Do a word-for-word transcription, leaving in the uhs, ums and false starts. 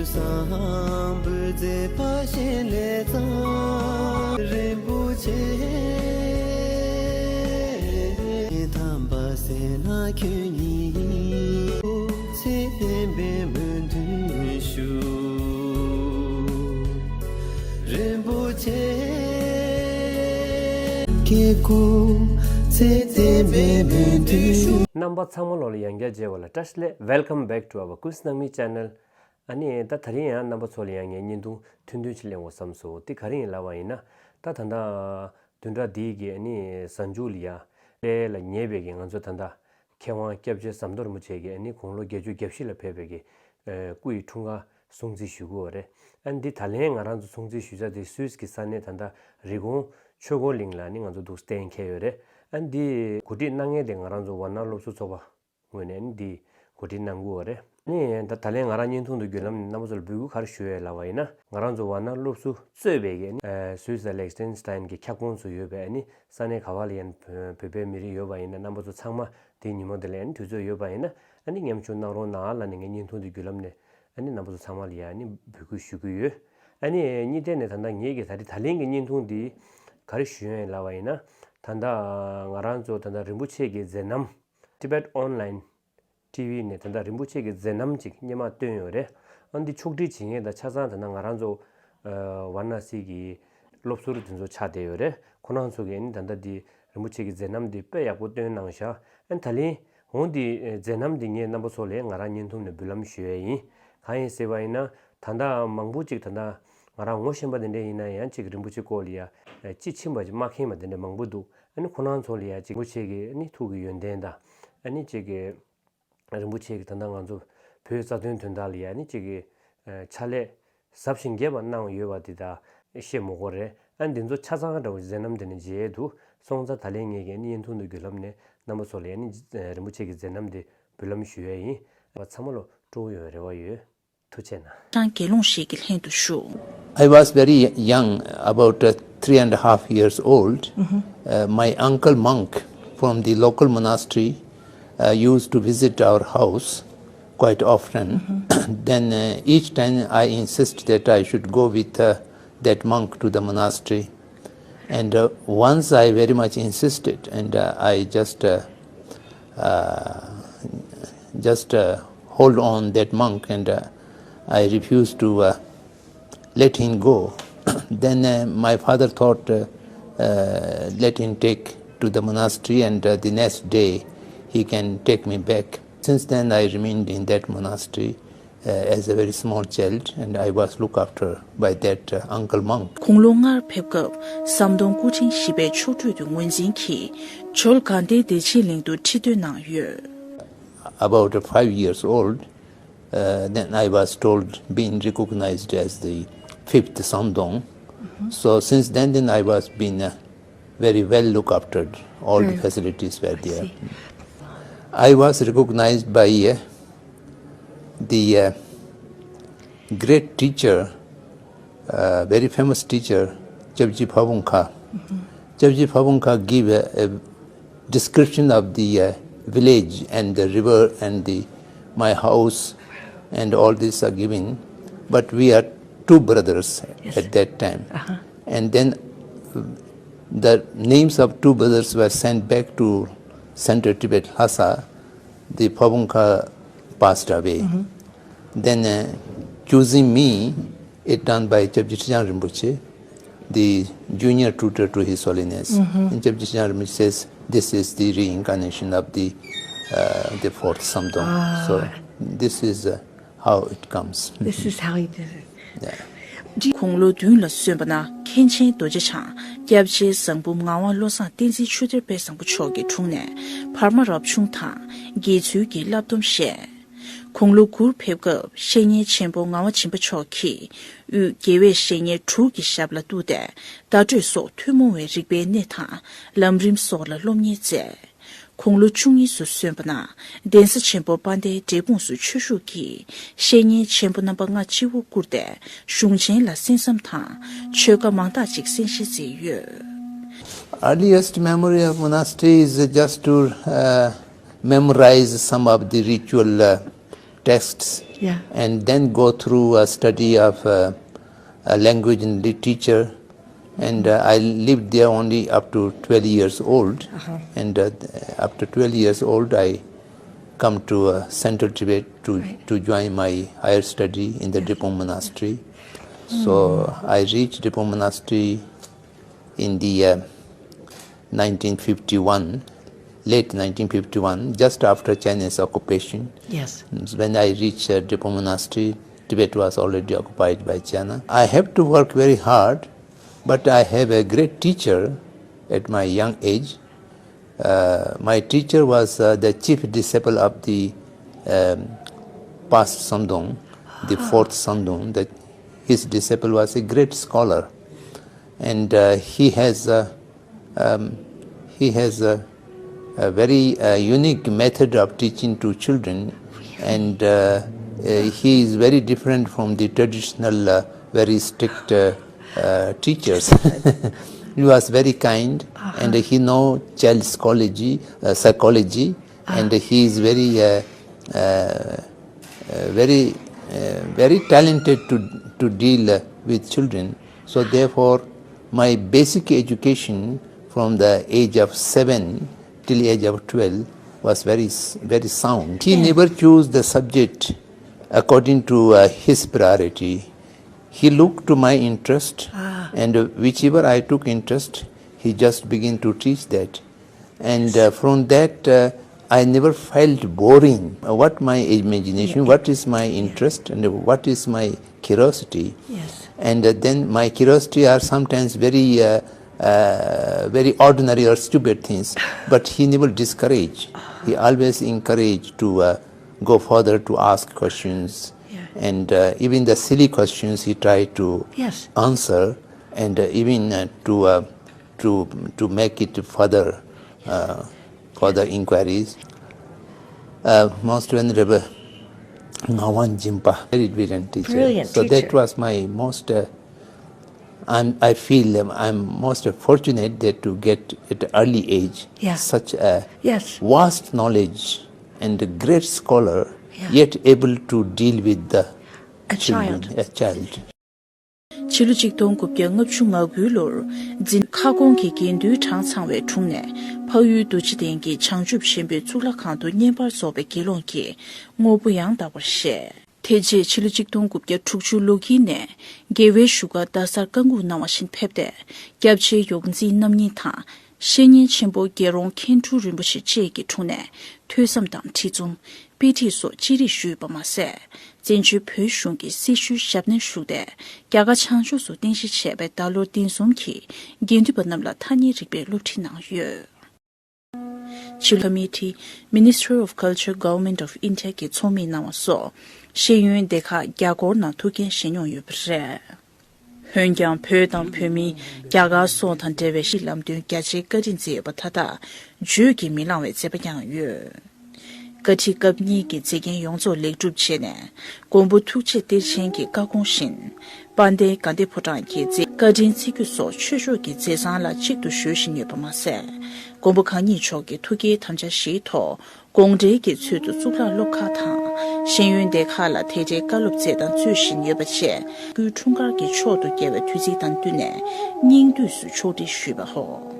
བཟང་པོའི་མཛད་པ་བཞེས་ནས་ཙང་། རིན་པོ་ཆེ་དམ་པ་སེར་སྣ་ཁྱོད་ཉིད། ཚེ་བརྟན་པའི་སྨོན་འདུན་ཞུ། རིན་པོ་ཆེ། སྐྱེ་དགུ་ཚེ་བརྟན་པའི་སྨོན་འདུན་ཞུ། རྣམ་པ་ཚང་མ་ལོ་ལ་ཡང་བསྐྱར་མཇལ་བ་ལ་བཀྲ་ཤིས་བདེ་ལེགས། Welcome back to our Quiz Nangmi channel. ཨ་ནི་ད་དེ་རིང་ཡང་རྣམ་པ་ཚོ་ལ་ཡང་ངས་བརྙན་ཐུང་ཐུང་ཐུང་ཅིག་གླེང་དགོས་བསམ་སོང་། དེ་ག་རེ་ཡིན་ལབ་པ་ཡིན་ན། ད་ད་ལྟ་བདུན་ཕྲག་འདིའི་གི་ཨ་ནི་གཟའ་མཇུག་ལ་ཡ་ལས་ལ་ཉེ་བའི་གི་ང་ཚོ་ད་ལྟ་མཁས་དབང་སྐྱབས་རྗེ་ཟམ་གདོང་རིན་པོ་ཆེ་གི་ཨ་ནི་དགུང་ལོ་བརྒྱད་ཅུ་གྱ་བཞི་ལ་ཕེབས་པའི་གི་ཨ་སྐུ་ཡི་འཁྲུངས་སྐར་སྲུང་བརྩི་ཞུ་གི་ཡོད་རེད། ཨ་ནི་འདི་ད་ལན་ང་རང་ཚོ་སྲུང་བརྩི་ཞུ་ས་དེ་སུད་སི་གི་ས་གནས་ད་ལྟ་རི་ཀོན་ཆོས་འཁོར་གླིང་ལ་ཨ་ནི་ང་ཚོ་འདུག་གཏན་འཁེལ་ཡོད་རེད། ཨ་ནི་འདི་གོ་སྒྲིག་གནང་མཁན་དེ་ང་རང་ཚོ་ཝཱ་ཎ་སློབ་གསོ་ཚོགས་པ་ངོས་ནས་ཨ་ནི་འདི་གོ་སྒྲིག་གནང་གི་ཡོད་རེད། ཨ་ནི་ད་ད་ལན་ང་རང་བརྙན་ཐུང་དུ་བརྒྱུད་ལམ་ནས་རྣམ་པ་ཚོར་འབོད་སྐུལ་ག་རེ་ཞུ་ཡས་ལབ་པ་ཡིན་ན། ང་རང་ཚོ་ཝཱ་ཎ་སློབ་གསོ་གཙོས་པའི་གི་ཨ་ནི་ཨ་སུད་སི་དང་ལིག་ཏེན་སི་ཏན་གྱི་ཁྱབ་ཁོངས་སུ་ཡོད་པའི་ཨ་ནི་ས་གནས་ག་བ་ལ་ཡང་བོད་པའི་མི་རིགས་ཡོད་པ་ཡིན་ན། རྣམ་པ་ཚོ་ཚང་མ་དེའི་ཉིན་མོ་དེ་ལ་ཨ་ནི་དུས་ཚོད་ཡོད་པ་ཡིན་ན་ཨ་ནི་མཉམ་ཞུགས་གནང་རོགས་གནང་ལབ་ནས་ངས་བརྙན་ཐུང་དེ་བརྒྱུད་ལམ་ནས་ཨ་ནི་རྣམ་པ་ཚོ་ཚང་མ་ལ་ཡང་ཨ་ནི་འབོད་སྐུལ་ཞུ་གི་ཡོད། ཨ་ནི་གཉིས་ཐད་ནས་ད་ལྟ་ངེད་ཀྱི་ད་རེས་ད་ལན་གྱི་བརྙན་ཐུང་འདི་ག་རེ་ཞུ་ཡོད་ལབ་པ་ཡིན་ན། ད་ལྟ་ང་རང་ཚོ་ད་ལྟ་རིན་པོ་ཆེ་གི་མཛད་རྣམ། Tibet Online ཊི་ཝི་ནས་ད་ལྟ་རིན་པོ་ཆེ་གི་མཛད་རྣམ་ཅིག་སྔོན་མ་བཏོན་ཡོད་རེད། ཨ་ནི་འདི་ཕྱོགས་སྒྲིག་བྱེད་མཁན་དང་ཆ་ཚང་ད་ལྟ་ང་རང་ཚོ་ཨ་ཝཱ་ཎ་སི་གི་སློབ་ཟུར་དེ་ཚོ་ཆགས་བསྡད་ཡོད་རེད། ཁོ་རང་ཚོ་གིས་ཨ་ནི་ད་ལྟ་འདི་རིན་པོ་ཆེ་གི་མཛད་རྣམ་འདི་དཔེ་ཡག་པོ་བཏོན་གནང་ཤག་ཨ་ནི་ད་ལན་འོང་འདི་ཨ་མཛད་རྣམ་འདི་ངས་རྣམ་པ་ཚོ་ལ་ང་རང་བརྙན་ཐུང་ནས་འབུལ་ལམ་ཞུ་ཡས་ཡིན། གང་ཡིན་ཟེར་བ་ཡིན་ན། ད་ལྟ་མང་པོ་ཅིག་ད་ལྟ་ང་རང་ངོ་ཤེས་པ་དེ་འདྲ་ཡིན་ན་ཡང་ཅིག་རིན་པོ་ཆེ་སྐོར་ལ་ཡ་ཨ་དཔྱིས་ཕྱིན་པ་ཅིག་མ་མཁྱེན་པ་དེ་འདྲ་མང་པོ་འདུག་ཨ་ནི་ཁོ་རང་ཚོ་ལ་ཡ་ཅིག་རིན་པོ་ཆེ་གི་ཨ་ནི་ཐུགས་ཀྱི་ཡོན་ཏན་དང་ཨ་ནི་ཅིག་གི་རིན་པོ་ཆེ་གི་ད་ལྟ་ང་ཚོ་བོད་རྩ་དོན་དོན་དག་ལ་ཡ་ནི་གཅིག་གི་ཕྱག་ལས་ཟབ་ཞིང་རྒྱས་པ་གནང་ཡོད་པ་དེ་དག་བཤད་མི་དགོས་རེད། ཨ་འདི་ཚོ་ཆ་ཚང་འདྲ་བོ་མཛད་རྣམ་དེ་ནས་མཇལ་འདུག་སོང་ཙང་ད་ལན་ངས་ཀྱི་ནི་བརྙན་ཐུང་དུ་བརྒྱུད་ལམ་ནས་རྣམ་པ་ཚོ་ལ་ཡ་ནི་རིན་པོ་ཆེ་གི་མཛད་རྣམ་དེ་འབུལ་ལམ་ཞུ་ཡས་ཡིན། ཚང་མ་ལ་སྤྲོ་བོ་ཡོང་བའི་རེ་བ་ཡོད། ཐུགས་རྗེ་གནང་། ཀྲང་དགེ་སློང་ཞིག་གི་ལྷན་དུ་ཞུགས། I was very young, about uh, three and a half years old. Uh, my uncle monk from the local monastery uh, used to visit our house quite often. Then uh, each time I insist that I should go with uh, that monk to the monastery. And uh, once I very much insisted, and uh, I just uh, uh, just uh, hold on that monk, and uh, I refused to uh, let him go. Then uh, my father thought, uh, uh, let him take to the monastery, and uh, the next day he can take me back. Since then, I remained in that monastery uh, as a very small child, and I was looked after by that uh, uncle monk. དགུང་ལོ་ལྔར་ཕེབས་སྐབས་ཟམ་གདོང་སྐུ་ཕྲེང་བཞི་པའི་མཆོག་སྤྲུལ་དུ་ངོས་འཛིན་གྱིས་ཇོ་ལ་དགའ་ལྡན་བདེ་ཆེན་གླིང་དུ་ཁྲི་འདོན་གནང་ཡོད། About five years old, uh, then I was told, being recognized as the fifth Samdong. So since then, then I was been uh, very well looked after. All the facilities were there. I was recognized by uh, the uh, great teacher, uh, very famous teacher, Chapji Phabung Kha. Chapji Phabung Kha give a, a description of the uh, village and the river and the my house and all this are given. But we are two brothers at that time. And then the names of two brothers were sent back to Central Tibet, Lhasa. The Phabung Kha passed away. Then uh, choosing me, it done by Chapji Trijang Rinpoche, the junior tutor to His Holiness. And Chapji Trijang Rinpoche says, this is the reincarnation of the uh, the fourth Samdong. So this is uh, how it comes. This is how it is. Yeah. དགུང་ལོ་བདུན་ལ་སོན་པ་ན་མཁན་ཆེན་རྡོ་རྗེ་འཆང་སྐྱབས་རྗེ་ཟངས་འབུམ་ངག་དབང་བློ་བཟང་བསྟན་འཛིན་ཆོས་གཏེར་དཔལ་བཟང་པོ་མཆོག་གི་དྲུང་ནས་འཕར་མ་རབ་བྱུང་དང་དགེ་ཚུལ་གྱི་བསླབ་སྡོམ་བཞེས། དགུང་ལོ་དགུར་ཕེབས་སྐབས་བཤེས་གཉེན་ཆེན་པོ་ངག་དབང་སྦྱིན་པ་མཆོག་གིས་དབུས་དགེ་བའི་བཤེས་གཉེན་དྲུག་གི་ཞབས་ལ་གཏུགས་ཏེ་བརྡ་སྤྲོད་སོགས་ཐུན་མོང་བའི་རིག་པའི་གནས་དང་ལམ་རིམ་སོགས་ལ་སློབ་གཉེར་མཛད། དགུང་ལོ་བཅུ་གཉིས་སུ་སོན་པ་ན་གདན་ས་ཆེན་པོ་དཔལ་ལྡན་འབྲས་སྤུངས་སུ་ཆོས་ཞུགས་ཀྱིས་བཤེས་གཉེན་ཆེན་པོ་རྣམ་པ་ལྔ་སྤྱི་བོར་བཀུར་ཏེ་གཞུང་ཆེན་ལ་གསན་བསམ་དང་ཆོས་བཀའ་མང་དག་ཅིག་གསན་བཞེས་མཛད་ཡོད། Earliest memory of monastery is just to uh, memorize some of the ritual uh, texts. Yeah. And then go through a study of uh, a language and literature. And uh, I lived there only up to twelve years old. Uh-huh. And uh, after twelve years old, I come to uh, Central Tibet to, right, to join my higher study in the Drepung Monastery. So I reached Drepung Monastery in the uh, nineteen fifty-one, late nineteen fifty-one, just after Chinese occupation. Yes. When I reached uh, Drepung Monastery, Tibet was already occupied by China. I have to work very hard, but I have a great teacher at my young age. Uh, my teacher was uh, the chief disciple of the um, past Sandong, the fourth Sandong. The, his disciple was a great scholar, and uh, he has uh, um, he has a, a very uh, unique method of teaching to children, and uh, uh, he is very different from the traditional, uh, very strict uh, uh, teachers. He was very kind, and he know child psychology, uh, psychology, and he is very, uh, uh, uh, very, uh, very talented to to deal uh, with children. So therefore, my basic education from the age of seven till age of twelve was very s- very sound. He never chose the subject according to uh, his priority. He looked to my interest, and uh, whichever I took interest, he just began to teach that. And uh, from that, uh, I never felt boring. Uh, What my imagination, what is my interest, and what is my curiosity? Yes. And uh, then my curiosity are sometimes very, uh, uh, very ordinary or stupid things, but he never discouraged. He always encouraged to uh, go further to ask questions, and uh, even the silly questions he tried to Yes. answer, and uh, even uh, to uh, to to make it further uh, further inquiries. Uh, most venerable Ngawang Jinpa, very brilliant teacher. Brilliant So teacher. that was my most. Uh, I'm, I feel um, I'm most fortunate that to get at early age Yeah. such a Yes. vast knowledge and a great scholar, Yeah. yet able to deal with the A children, child. a child. ཕྱི་ལོ་ཆིག་སྟོང་དགུ་བརྒྱ་ལྔ་བཅུ་ང་དགུའི་ལོར་འཛིན་ཁ་སྐོང་གི་དགེ་འདུན་གྲངས་ཚང་བའི་དྲུང་ནས་འཕགས་ཡུལ་རྡོ་རྗེ་གདན་གྱི་བྱང་ཆུབ་ཆེན་པོའི་གཙུག་ལག་ཁང་དུ་བསྙེན་པར་རྫོགས་པའི་དགེ་སློང་གི་དངོས་པོ་ཡང་དག་པར་བཞེས། དེ་རྗེས་ཕྱི་ལོ་ཆིག་སྟོང་དགུ་བརྒྱ་དྲུག་ཅུ་ལོ་དཀྱིལ་ནས་རྒྱལ་བའི་བཞུགས་སྒར་རྡ་སར་བཀའ་འགུགས་གནང་བ་བཞིན་ཕེབས་ཏེ། སྐྱབས་རྗེ་ཡོངས་འཛིན་རྣམ་གཉིས་དང་། བཤེས་གཉེན་ཆེན་པོ་རྒྱལ་རོང་མཁན་སྤྲུལ་རིན་པོ་ཆེ་བཅས་ཀྱི་དྲུང་ནས་ཐོས་བསམ་དང་ཁྲིད་འཛོམས། དཔེ་ཁྲིད་སོགས་ཅི་རིགས་ཞུས་པ་མ་ཟད། བཙན་བྱོལ་བོད་གཞུང་གི་སྲི་ཞུའི་ཞབས་ནས་ཞུགས་ཏེ། རྒྱ་གར་བྱང་ཕྱོགས་སུ་རྟེན་གཞི་བྱས་པའི་ད་ལོར་གདན་འཛོམས་ཀྱིས་དགེ་འདུན་པ་རྣམས་ལ་ཐ་སྙད་རིག་པའི་སློབ་ཁྲིད་གནང་ཡོད། ཕྱི་ལོ་ཁ་མི་ཊི། Ministry of Culture, Government of India གི་ཚོགས་མི་གནང་བ་སོགས་ཤེས་ཡོན་སྡེ་ཁག་བརྒྱ་སྐོར་ནང་ཐུགས་འགན་བཞེས་མྱོང་ཡོད་པ་རེད། འོན་ཀྱང་བོད་དང་བོད་མིའི་རྒྱ་གར་སོགས་དང་འབྲེལ་བའི་ཤེས་ལམ་སྟོན་རྒྱ་ཆེའི་བཀའ་དྲིན་མཛད་ཡོད་པ་ད་ལྟ་བརྗོད་ཀྱིས་མི་ལང་བའི་མཛད་པ་བསྐྱངས་ཡོད། བཀའ་ཁྲི་སྐབས་གཉིས་ཀྱི་མཛད་འགན་ཡོངས་རྫོགས་ལེགས་གྲུབ་བྱས་ནས། མགོན་པོ་ཐུགས་རྗེ་གཏེར་ཆེན་གྱི་བཀའ་དགོངས་བཞིན། དཔལ་ལྡན་དགའ་ལྡན་ཕོ་བྲང་གི་མཛད་བཀའ་དྲིན་ཚེ་བརྒྱུད་སོགས་ཆོས་ཕྱོགས་ཀྱི་མཛད་བཟང་ལ་གཅིག་ཏུ་གཞོལ་བཞིན་ཡོད་པ་མ་ཟད། མགོན་པོ་གང་ཉིད་མཆོག་གི་ཐུགས་བསྐྱེད་དམ་བཅའ་བཞིའི་ཐོག་དགོངས་འགྲེལ་གྱི་ཚུལ་དུ་གཙུག་ལག་སློབ་ཁག་དང་ཤེས་ཡོན་སྡེ་ཁག་ལ་དེ་འབྲེལ་བཀའ་སློབ་སྩལ་དང་སྩོལ་བཞིན་ཡོད་པ་བཅས། སྐུའི་འཁྲུངས་སྐར་གྱི་མཆོག་ཏུ་བརྒྱབ་པའི་དུས་ཚིགས་དང་བསྟུན་ནས་སྙིང་བསྡུས་སུ་ཕྱོགས་སྒྲིག་ཞུས་པའོ།